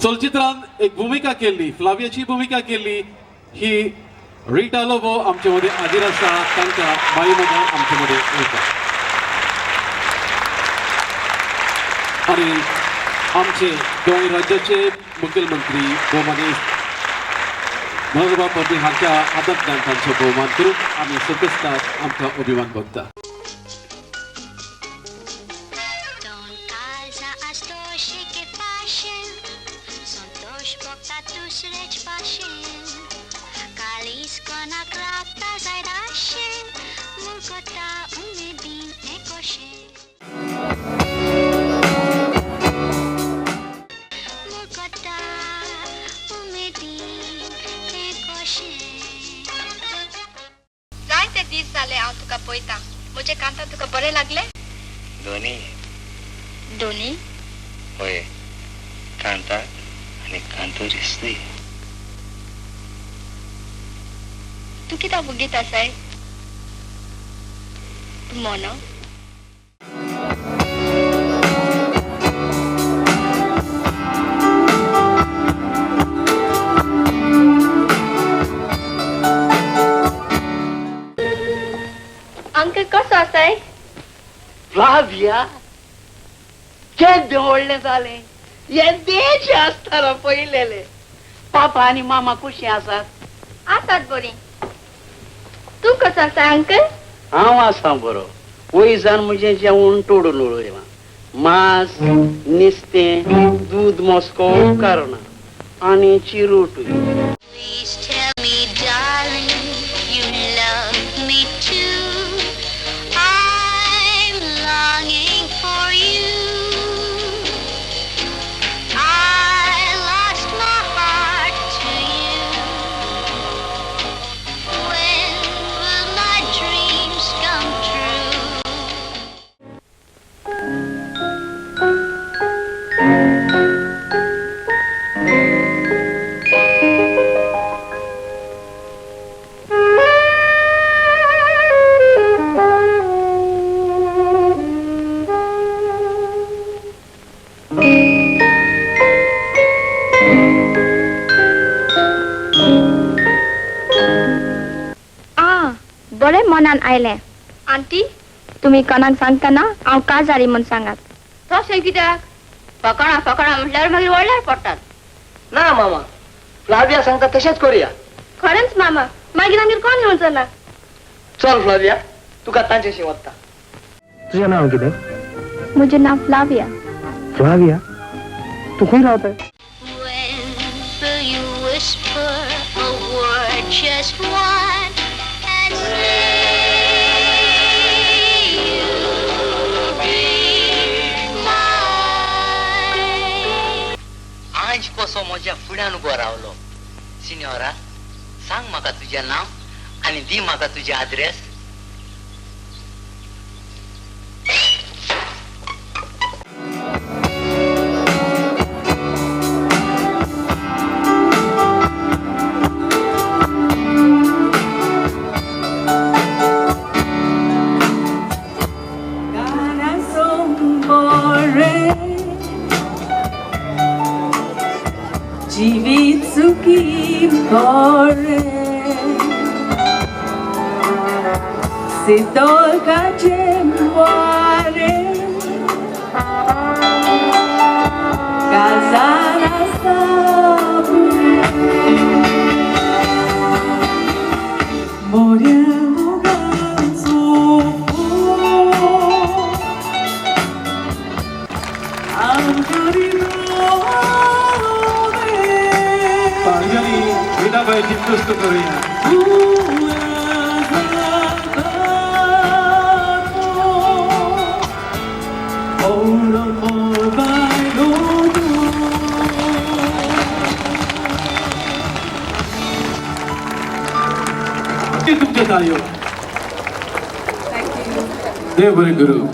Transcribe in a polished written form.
चलचित्रान एक भुमिका केल्ली, फ्लावियाची भुमिका केल्ली ही रिटा लोबो आमचे मदें हाजीर आसा. तांकां माई मोगान आमचे मदें वयता. आनी आमचे गोंय राज्याचे मुखेलमंत्री भोवमानेस्त मनोहरबाब पर्रीकर हांच्या हातांतल्यान तांचो भोवमान करून आमी सकसतात आमकां अभिमान भोगता. जायते दीस जाले हांव तुका पळयता. म्हजे कांता तुका बरें लागले? दोनी. दोनी? हय, कांता आनी कांतोरिस्तूय. तूं कित्याक वगीत आसाय? तूं मोनो? अंकल कसो आसाय? फ्लाविया, केद्दें व्हडलें जालें. येदेशें आसतना पयलेलें. पापा आनी मामा कशीं आसात? आसात बरीं. तूं कसो आसाय अंकल? हांव आसा बरो. वयजान म्हजें जेवण तोडून उडयलां. मांस, नुस्तें, दूद मस्को उपकारना आनी चिरूटूय. Please tell me, darling, you love me too. I'm longing for you. I lost my heart to you. When will my dreams come true? आ, बरें मनान आयलें. आंटी, तुमी कोणाक सांगतना हांव काजारी म्हूण सांगात. तशें कित्याक? फकाणां फकाणां म्हटल्यार मागीर व्हडल्यार पडटात. ना मामा, फ्लाविया सांगता तशेंच करूया. खरेंच मामा, मागीर आमगेर कोण येवचो ना. चल फ्लाविया, तुका तांच्याशी वता. तुझें नांव कितें? म्हजें नांव फ्लाविया. फ्लाविया, तूं खंय रावताय? When will you whisper a word, just one, and say you'll be mine? आज कसो म्हज्या फुड्यान उबो रावलो. सिन्योरा, सांग म्हाका तुजें नांव आनी दी म्हाका तुजें आद्रेस. जीवित सुखी करे se toca muore casara sabu moriamo ganzo ताळयांनी रिटाबायची तुस्त करूया. तुमच्या ताळयो. देव बरें करूं.